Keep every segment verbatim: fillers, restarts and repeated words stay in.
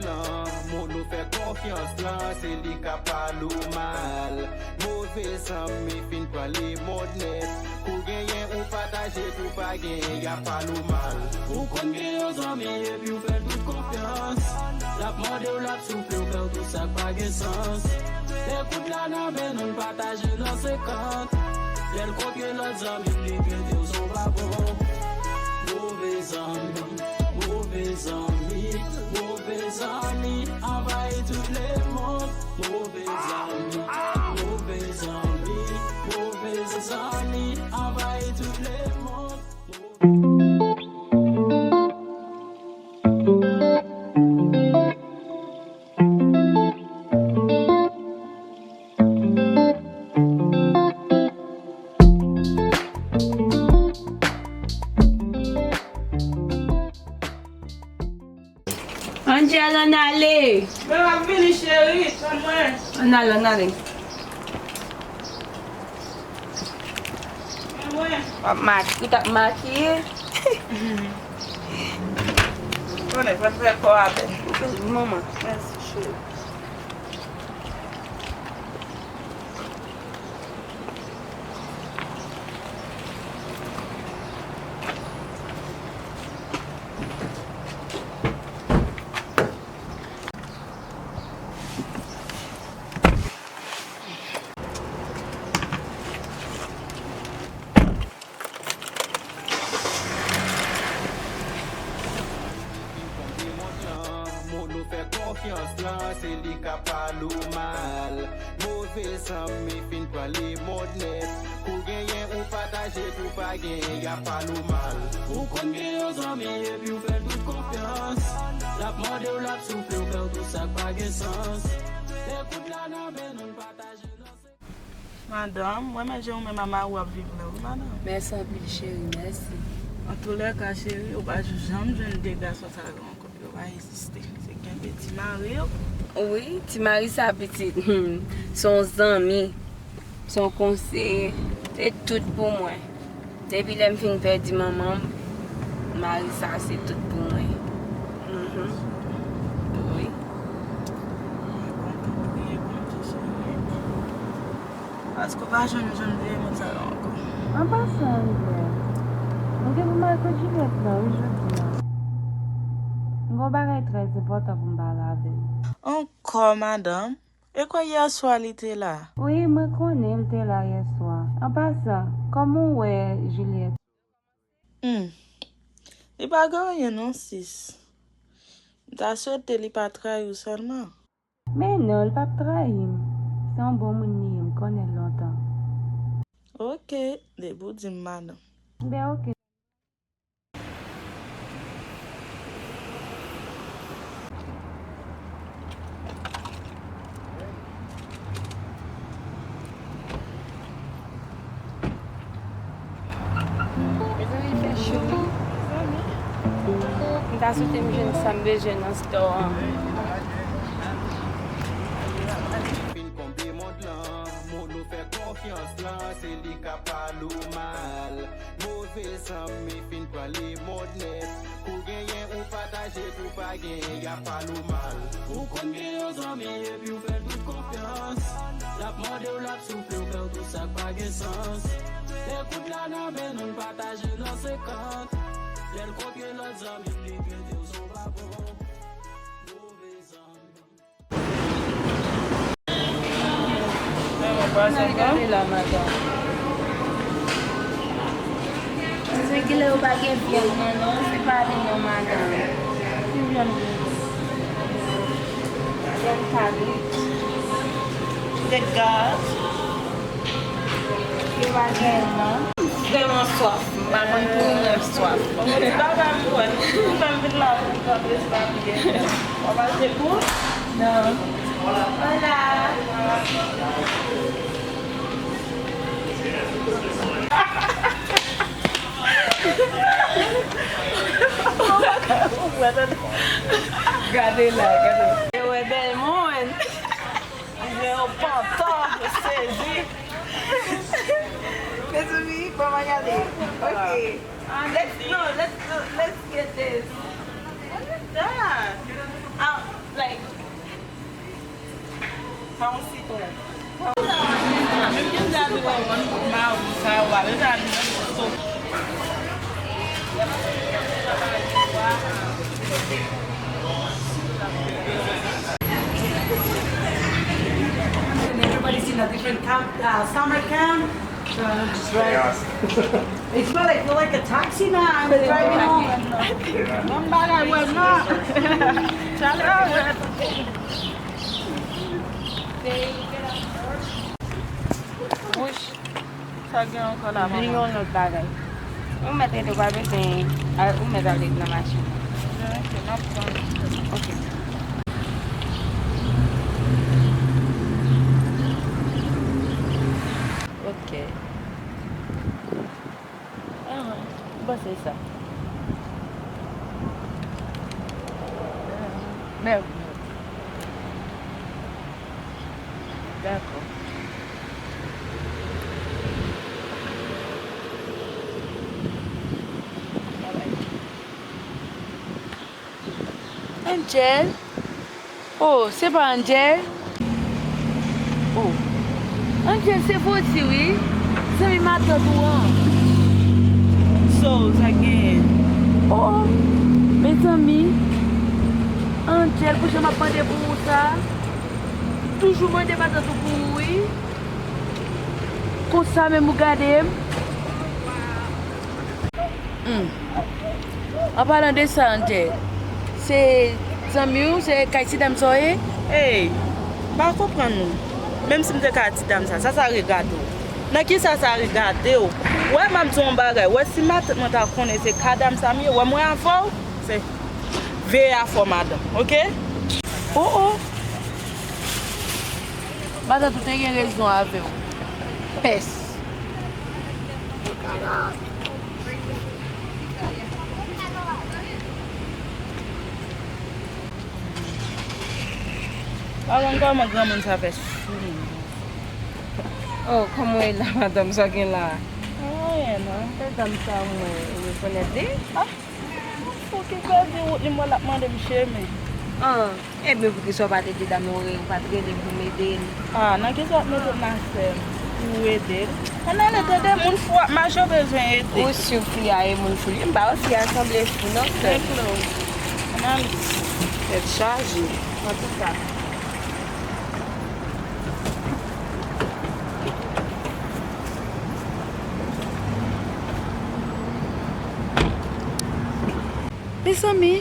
Moun ou fè konfyans lan, se li k ap pale w mal. Move zanmi fin pran lemonn nèt. Kou genyen ou pataje, kou pa genyen y ap pale w mal. Ou konn gen yon zanmi epi w fè l tout konfyans. L ap mande w, l ap soufle w, fè w tout sa k pa gen sans. Ekout la nan men nou, n pataje nan senkant. Lè l konfye lòt zanmi, li kite w sou babò. Move zanmi. Move zanmi, move zanmi, anvayi tout lemonn. Move zanmi, move zanmi, move zanmi, anvayi tout lemonn. Angel, ann ale. Men m ap vini, cheri, tann mwen. Ann ale, ann ale. Tann mwen. W ap maki-, ou t ap makiye? Konnen, fò n fè kò a bèl. Ou bèl, manman. Mèsi, cheri. Moun ou fè konfyans lan, se li k ap pale w mal. Move zanmi fin pran lemonn nèt. Kou genyen ou pataje, kou pa genyen y ap pale w mal. Ou konn gen yon zanmi epi w fè l tout konfyans. L ap mande w, l ap soufle w, fè w tout sa k pa gen sans. Ekout la nan men nou, n pataje nan se- Madanm, mwen renmen jan ou menm a mari w ap viv la, wi, madanm. Mèsi anpil, cheri, mèsi. Antoulèka, cheri, ou pa janm jwenn de gason sa yo ankò. Yo pa egziste. Se kenbe ti mari yo. Wi, ti mari sa pitit. Hmm. Se yon zanmi. Se yon konseye. Se tout pou mwen. Depi lè m fin pèdi manman m, mari sa se tout pou mwen. Mhm. Wi. Mwen kontan, priye Bondye, cheri. Paske w pa janm jwenn vye moun sa yo ankò. An pasan, Rivière, m gen pou m al kot Juliette la, wi, jodi a. M gen yon bagay trè enpòtan pou m pale avè l. Ankò, madanm? E kwè yè swa li te la? Wi, mwen konnen l te la yè swa. An pasan, kòman w wè Juliette? Hmm. Li pa gen anyen non, sis. M ta swete li pa trayi w sèlman. Men non, l p ap trayi m. Se yon bon moun li ye, m konnen l lontan. Oke, depi w di m, madanm. Ben, oke. Mezanmi, fè cho wi. M ta swete m jwenn sa m bezwen nan store an. Fin konbe mond lan, moun ou fè konfyans lan, se li k ap pale w mal. Move zanmi fin pran lemonn nèt. Kou genyen ou pataje, kou pa genyen y ap pale w mal. Ou konn gen yon zanmi epi w fè l tout konfyans. L ap mande w, l ap soufle w, fè w tout sa k pa gen sans. Ekout la nan men nou, n pataje nan senkant. Lè l konfye lòt zanmi, li kite w sou babò. Move zanmi. N ale gade la, madanm. Se kilè yo pa gen vyann nan, non, se pa li non, madanm. Ki vyann? Vyann kabrit. Dega. Yo pa gen non. Vrèman swaf. M pa konn pou ou menm swaf. Bon, ti papa m wè. Ou fè m vin la pou kanpe, se pa byen. W ap achte pou? Non. Hola. Gade la, gade. E wè bèl moun. Mwen yo pantan, yo sezi. Mezanmi, ban mwen gade. Ok. Let's, no, let's, no, let's get this. What is that? Ah, Everybody's in a different camp, uh, summer camp. Uh, right. It's feel like, feel like a taxi now. I'm driving home. Menm bagay, wè, non. Chalè. Wouch, sa gen ankò la, manman? Li yon lòt bagay. Ou mèt rete, ou pa bezwen, a, ou mèt ale nan machin nan. Ok, m ap pran. Ok. Ok. Ah, m panse sa. Mèsi. Dakò. Angel? Oh, se pa Angel? Oh. Angel, se Foti, wi. Zanmi matant ou an. So, sa k genyen? Oh, oh. Mezanmi. Angel, pou jan m ap mande pou ou sa. Toujou mande matant ou pou ou, wi. Konsa menm ou gade m. Hmm. An palan de sa, Angel, se zanmi w, se kay ti dam sa w ye? Ey, m pa konprann ou. Menm si m te kay ti dam sa, sa sa regade w? Nan ki sa sa regade w? Wè, m ap di w yon bagay. Wè, si matant mwen ta konnen se kay dam sa m ye, wè mwen avè w, se veye afè w, madanm, oke? Oh, oh. Matant ou te gen rezon avè w. Pès. Pa konn kòman granmoun sa fè sou moun. Oh, kòman w ye la, madanm? Sa w gen la? Anyen, non. Se dam sa mwen rekonèt li. Ah, m fou ki pèdi wout li, m wè l ap mande m chemen. Ah. Ebyen, poukisa w pa te di dam nan, ou pa t rele pou m ede l? Ah, nan ki sa w ap mete m nan sèl pou w ede l? Ann ale, tande, moun fou ap mache, w bezwen ede. Ou si fi a e moun fou li? M pa wè fi a sanble fou, non, sè. Enklo. Ann ale. Tèt chaje. Antouka. Mezanmi,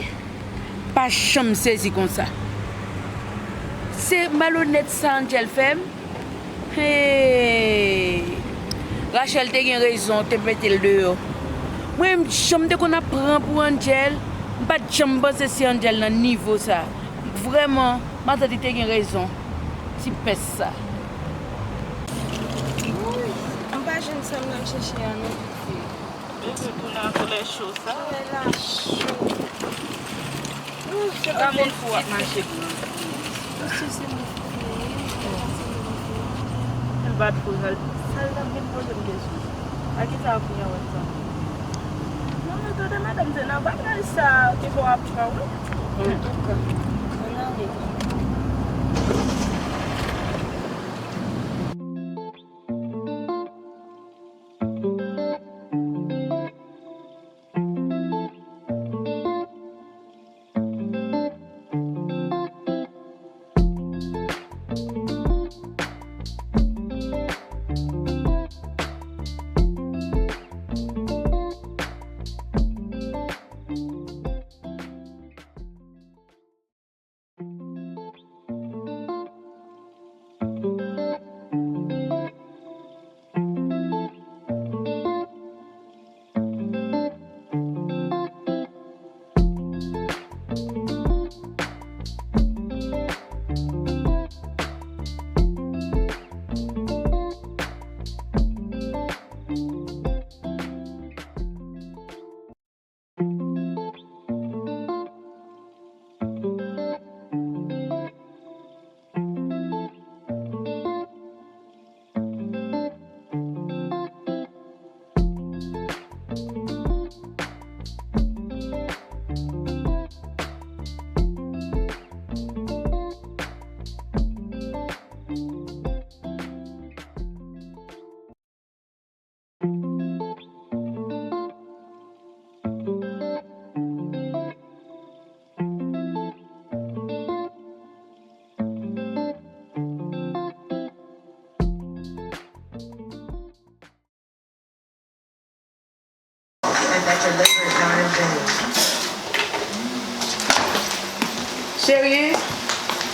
pa janm sezi konsa. Se malonèt sa Angel fè m. Hey! Rachel te gen rezon, te mete l deyò. Mwen menm, jan m te konn ap pran pou Angel, m pa t janm panse se Angel nan nivo sa. Vrèman, matant li te gen rezon. Ti pès sa. Wouy, m pa jwenn sa m t ap chèche a non, pitit. Bebe, tounen an koulè cho sa. Koulè la cho. Ooh, se pa moun fou ap mache pou mwen. Mesye, se moun fou li ye, wi, se moun fou. Li pa t fou, sa l, sa l t ap vin poze m kesyon. A ki sa w ap fè a wè sa? Non, men tande, madanm, se nan bagay sa ki fè w ap pran, wi. Antouka, ann ale.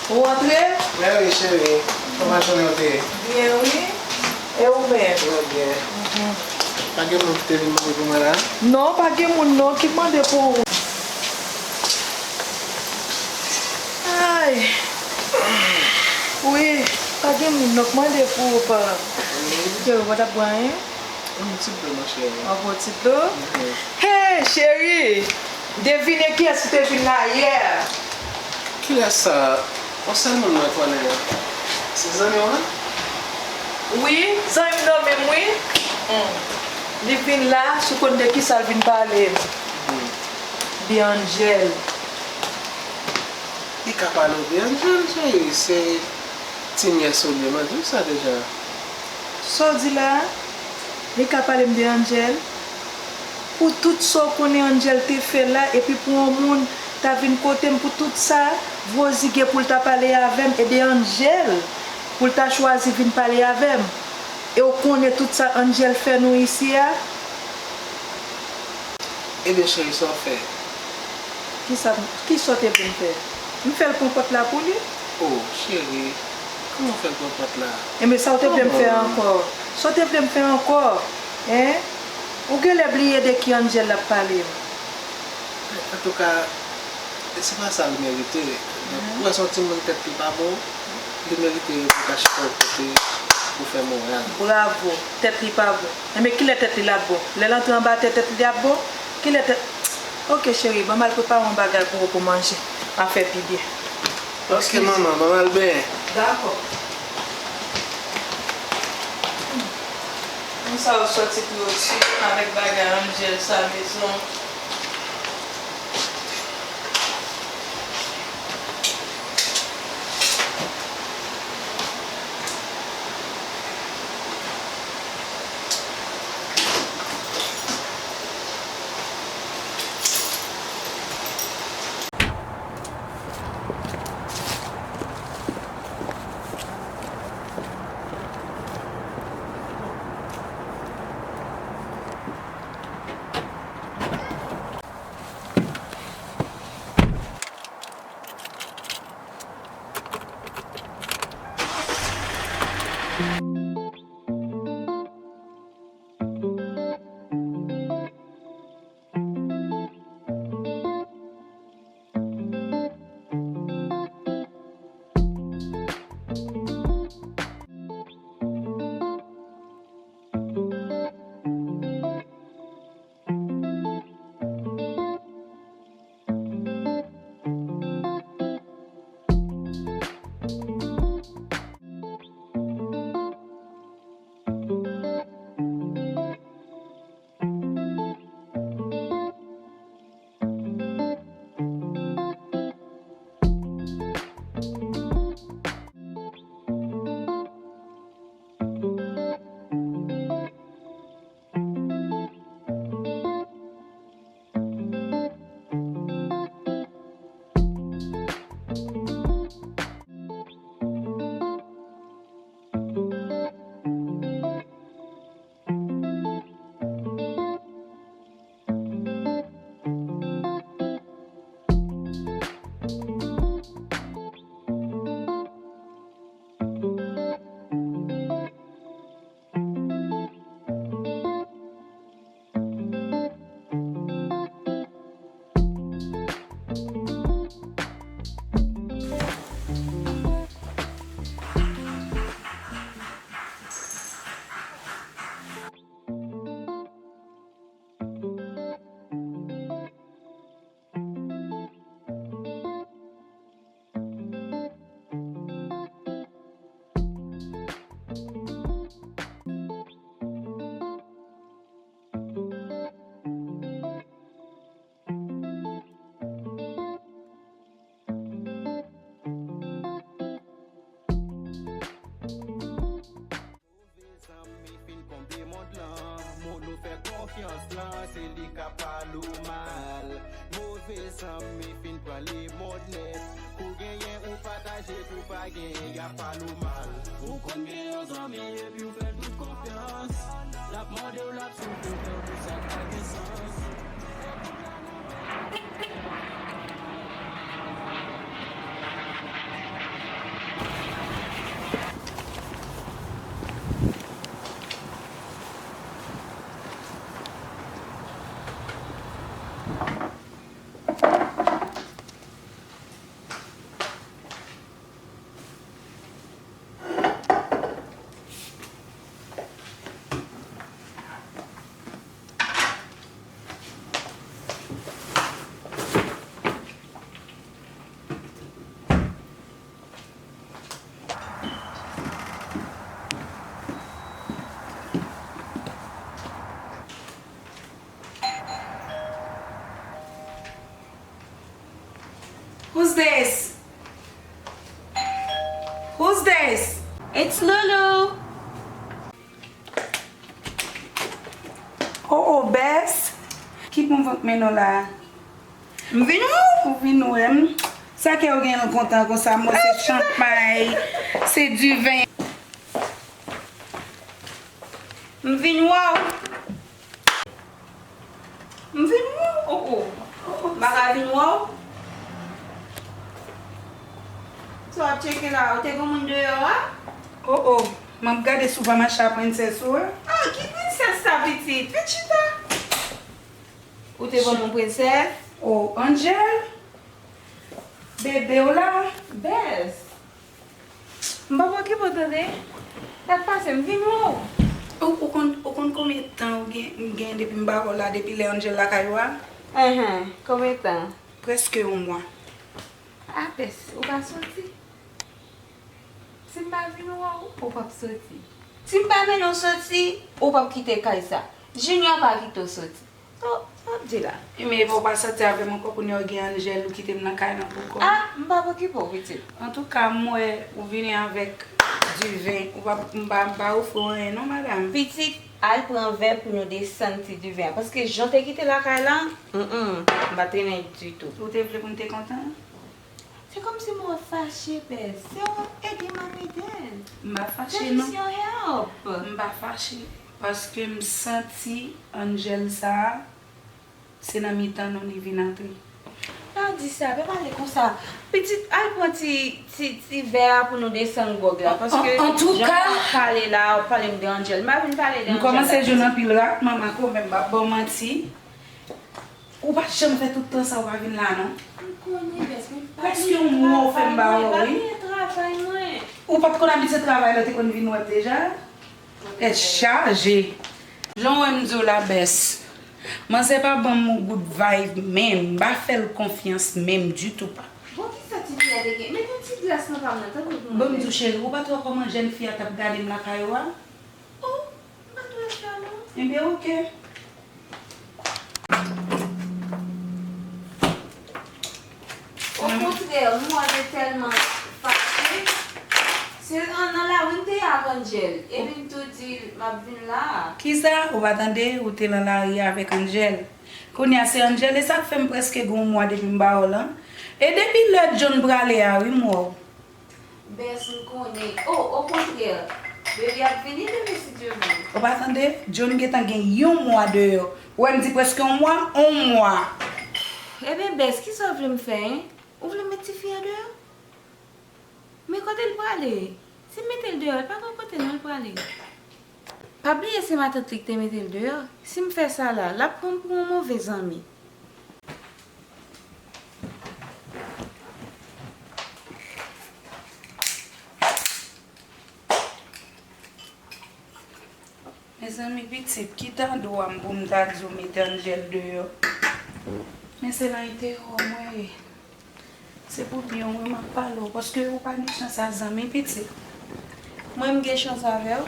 Ou antre? Mèsi, cheri. Kòman jounen w te ye? Byen, wi. E ou menm? Mwen byen. Mhm. Pa gen moun ki te vin mande pou mwen la? Non, pa gen moun non ki mande pou ou. Ay. Wi, pa gen moun non k mande pou ou, pa. Mhm. Yo, ou pa t ap bwè anyen? Yon ti dlo, monchè. Yon bon ti dlo? Mhm. Hey, cheri! Devine kiyès ki te vin la yè? Kilès sa? Yon sèl moun mwen konnen. Se zanmi w la? Wi, zanmi m nan menm, wi. Hmm. Li vin la, si w konn de kisa l vin pale m. Hmm. De Angel. Li ka pale w de Angel, cheri. Se ti nyès ou li ye, mwen di w sa deja. Sa w di la a? Li ka pale m de Angel? Pou tout sa w konnen Angel te fè la, epi pou yon moun ta vin kote m pou tout sa, Rosie gen pou l ta pale avè m, e de Angel pou l ta chwazi vin pale avè m. E w konnen tout sa Angel fè nou isi a? Ebyen, cheri, sa w fè? Kisa, kisa w te vle m fè? M fè l pran pòt la pou li? O, cheri, kòman w fè l pran pòt la? Enben, sa w te vle m fè ankò? Sa w te vle m fè ankò? Hein? Ou genlè bliye de ki Angel l ap pale m. Antouka, se pa sa l merite. Ou wè se yon timoun tèt li pa bon, li merite pou l ka chita yon kote pou fè moral. Bravo, tèt li pa bon. Enben, kilè tèt li l ap bon? Lè l antre anba tè, tèt li ap bon? Kilè tèt. Oke, cheri, ban m al prepare yon bagay pou ou pou manje. M ap fè pi byen. Oke, manman, ban m al benyen. Dakò. Konsa ou sòti pou yo tiye m avèk bagay Angel sa, mezon. Move zanmi fin konbe mond lan. Moun ou fè konfyans lan, se li k ap pale w mal. Move zanmi fin pran lemond nèt. Pou genyen ou pataje, pou pa genyen y ap pale w mal. Ou konn gen yon zanmi epi w fè l tout konfyans. L ap mande w, l ap soufri w, fè w di sa k pa gen sans. Who's this? It's Lulu. Oh, oh, Bess. Ki bon vant mennen w la? M vin wè w. Ou vin wè m? Sa kè w gen l kontan konsa, mwen se chanpay, se diven. M vin wè w. M vin wè w. Oh, oh. M pa ka vin wè w. Sa w ap tcheke la, ou te gen moun deyò a? Oh, oh. M ap gade si w pa mache a prensès ou a. Ah, ki prensès sa, pitit? Vin chita. Ou te ban m yon prensès? Oh, Angel. Bebe w la. Bess. M p ap okipe w tande. Sa k pase? M vin wè w. Ou, ou konn, ou konn konbyen tan ou gen, m gen depi m pa wè w la, depi lè Angel lakay ou a? Enhen, konbyen tan? Prèske yon mwa. Ah, Bess, ou pa soti? Si m pa vin wè w, ou p ap soti. Si m pa mennen w soti, ou p ap kite kay sa. Junior pa kite w soti. Sa, sa w ap di la? Ebyen, epa w pa soti avè m ankò, kounye a w gen Angel, ou kite m nan kay lan pou kò w. Ah, m p ap okipe w, pitit. Antouka, m wè ou vini avèk diven, ou pa, m pa, m pa ofri w anyen non, madanm. Pitit, al pran vè pou nou desann ti diven an, paske jan w te kite lakay lan, mm, mm, m pa t renmen ditou. Ou te vle pou m te kontan? Se kòmsi m wè w fache, Bess. Se w ap ede m ap ede l. M pa fache, non. Just yon help. M pa fache, paske m santi Angel sa a, se nan mitan nou li vin antre. Pa di sa, pa pale konsa. Pitit, al pran ti, ti, ti vè a pou nou desann gwòg la, paske jan w ap pale la, w ap pale m de Angel. M pa vin pale de Angel la. M kòmanse jwenn anpil rat, manman, kanmenm, m p ap ba w manti. Ou pa t janm fè tout tan sa ou pa vin la, non. M konnen, Bess, men pa bliye travay mwen, pa bliye travay mwen. Ou pa t konn abitye travay la, te konn vin wè m deja? Tèt chaje. Jan w wè m di w la, Bess, manzè pa ban m yon good vibe menm, m pa fè l konfyans menm ditou pa. Bon, kisa ti fi a te gen? Mete yon ti glas nan pa m nan, tanpri pou mwen. Bon, m di w, cheri, ou pa t wè kòman jèn fi a t ap gade m lakay ou a? Oh, m pa t wè sa, non. Ebyen, oke. Okontrè, m wè w te tèlman fache. Se nan, nan lari m te ye ak Angel. Epi m tou di l m ap vin la a. Kisa? Ou pa tande? Ou te nan lari avèk Angel. Kounye a se Angel, e sa k fè m prèske gen yon mwa depi m ba w lan. E depi lè John prale a, wi, m wè w. Bess, m konnen. Oh, okontrè, Baby ap vini demen, si Dye vle. Ou pa tande? John gentan gen yon mwa deyò. Ou wè m di prèske yon mwa, yon mwa. Ebyen, Bess, kisa w vle m fè, en? Ou vle m met tifi a deyò? Men kote l prale? Si m mete l deyò, l pa gen kote non l prale. Pa bliye se matant li ki te mete l deyò. Si m fè sa la, l ap pran m pou yon move zanmi. Mezanmi, pitit, ki ta dwa m pou m ta di w mete Angel deyò? Men se nan enterè w mwen ye. Se pou byen w wi m ap pale w, paske ou pa gen chans a zanmi, pitit. Mwen m gen chans avè w?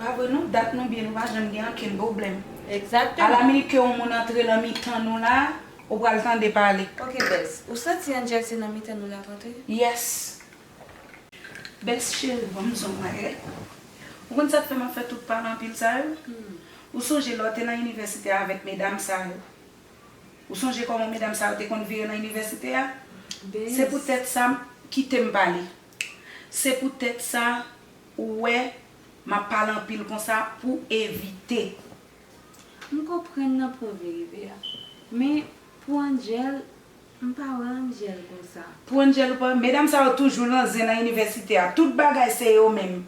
Pa vre non, dat nou byen, nou pa janm gen ankenn pwoblèm. Egzakteman. Ala minit ke yon moun antre nan mitan nou la, ou pral tande pale. Oke, Bess. Ou santi Angel se nan mitan nou l ap antre? Yes. Bess cheri, ban m di w yon bagay. Ou konn sa k fè m ap fè tout pale anpil sa yo? Hmm. Ou sonje lè w te nan inivèsite a avèk medam sa yo? Ou sonje kòman medam sa yo te konn vire nan inivèsite a? Bess. Se poutèt sa, kite m pale. Se poutèt sa, ou wè, m ap pale anpil konsa pou evite. M konprann nan pwen w vle rive a. Men, pou Angel, m pa wè Angel konsa. Pou Angel ou pa, medam sa yo toujou nan zen nan inivèsite a. Tout bagay se yo menm.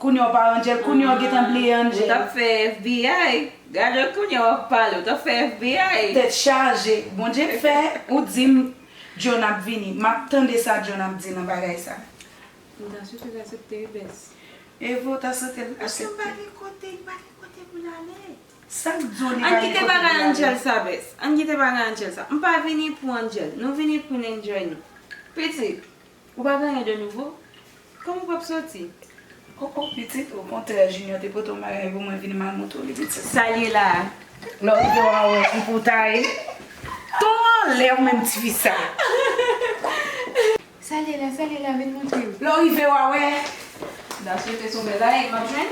Kounye a w pa wè Angel, kounye a w gentan bliye Angel. Ou t ap fè F B I. Gade kounye a w ap pale, ou t ap fè F B I. Tèt chaje. Bondye fè, ou di m John ap vini. M ap tande sa John ap di nan bagay sa. M ta swete l aksepte wi, Bess. E vre w ta swete l aksepte? Paske m pa gen kote, m pa gen kote pou l ale. Sa k di w li pa gen kote pou l ale? Ann kite bagay Angel sa, Bess. Ann kite bagay Angel sa. M pa vini pou Angel. Nou vini pou n enjoy nou. Pitit, ou pa gen anyen de nouvo? Kòman w p ap soti? Oh, oh, pitit, okontrè, Junior te pote yon bagay pou mwen vini m al montre w li, pitit. Sa l ye la a? Lè w rive w a wè ki pou w ta ye. Ton anlè w menm tifi sa. Sa l ye la, sa l ye la, vin montre m. Lè w rive, w a wè. M ta swete se yon bèl bagay m ap jwenn.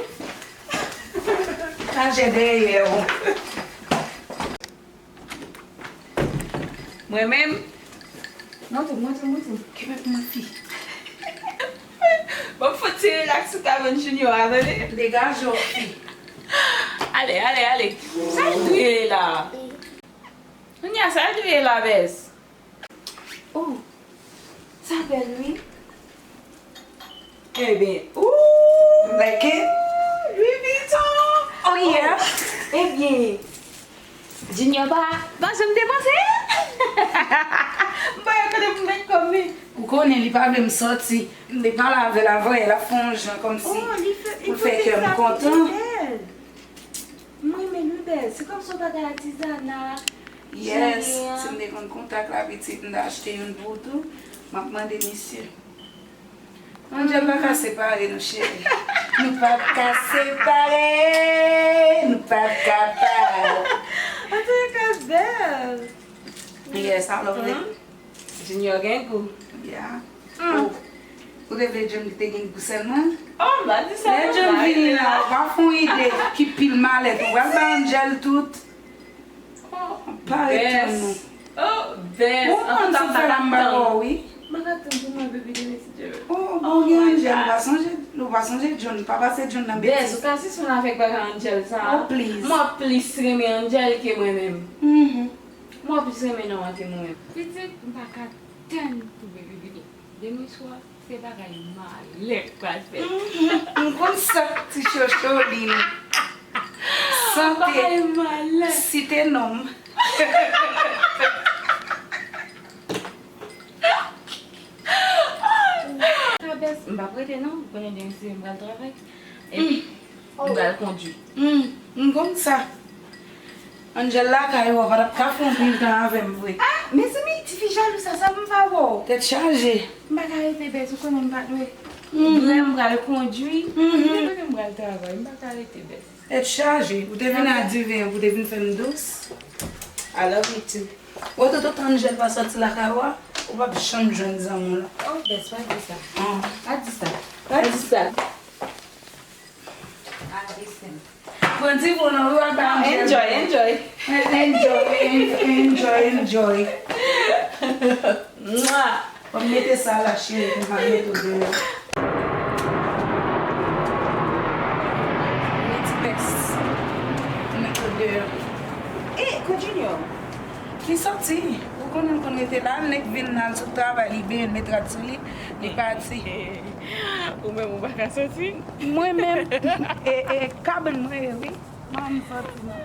Kache dèyè w. Mwen menm. Montre m, montre m, montre m. Kenbe pou mwen, fi. Bon, fò ti rilaks sou kabann Junior a, tande? Degaje w, fi. Ale, ale, ale. Sa l dwe ye la? Kounye a, sa l dwe ye la, bèz? Oh, sa bèl, wi. Ebyen, ooh, like it? Louis Vuitton! Oh, yeah. Ebyen, Junior pa, pa janm depanse. M pa gen kote pou m met kòb li. Ou konnen li pa vle m sòti. M te pale avè l avan yè, l ap fè yon jan kòmsi Oh, li fè, li pou l fè kè m kontan. Bèl. M renmen l wi, bèl. Se kòmsi yon bagay atizana. Yes, si m te konn kontak la, pitit, m ta achte youn pou ou tou. M ap mande misye. Angel pa ka separe nou, cheri. Nou p ap ka separe. Nou p ap kapab. Antouka, bèl. Yes, I love it. Junior gen gou. Yeah. Oh. Ou te vle John ki te gen gou sèlman? Oh, m pa di sa. Lè John vini la, ou pa fè yon ide ki pil malèt. Ou pral bay Angel tout. Oh, pa ret tann nou. Oh, bèz. Ou konn sou fè la m pa wè w, wi. M pa ka tann pou mwen, baby, demen si Dye vle. Oh, bon, gen Angel, ou pa sonje, ou pa sonje John, pa pase John nan betiz. Bèz, ou ka sispann avèk bagay Angel sa. Oh, please. Mwen plis renmen Angel ke mwen menm. Mhm. Mwen plis renmen non an ke mwen menm. Pitit, m pa ka tann pou baby vini. Demen swa, se bagay malè k pral fèt. Mhm. M konn sa, ti chocho li. Sante. Bagay malè. Site non m. Kabès, m p ap rete non, ou konnen demen si m pral travay. Epi, m pral kondui. Hmm, m konn sa. Angel lakay ou, ou pa t ap ka fè yon pil tan avè m vre. Ah, mezanmi, tifi jalou sa, sa m pa wè w. Tèt chaje. M pa ka rete bèz, ou konnen m pa dwe. Lè m pral kondui, m konnen m pral travay, m pa ka rete bèz. Tèt chaje, ou te vin a diven an pou te vin fè m dous. I love you too. Ou te tout Angel pa sòti lakay ou a, ou p ap janm jwenn zanmi w la. Oh, bèz, pa di sa. Ah. Pa di sa. Pa di sa. Pran ti volan wi, w ap bay Angel. Enjoy, enjoy. Enjoy, en- enjoy, enjoy. Mwa. W ap mete sa la, cheri, pou m al mete w deyò. Mete pès. Mete w deyò. E, Kot Junior? Li sòti. Ou konnen l konn rete la, l nèk vin la, l sot travay, li benyen, l met rad sou li, li pati. Ou menm, ou pa ka sòti? Mwen menm, e, e, kabann mwen ye, wi. Mwen, m sòti, non.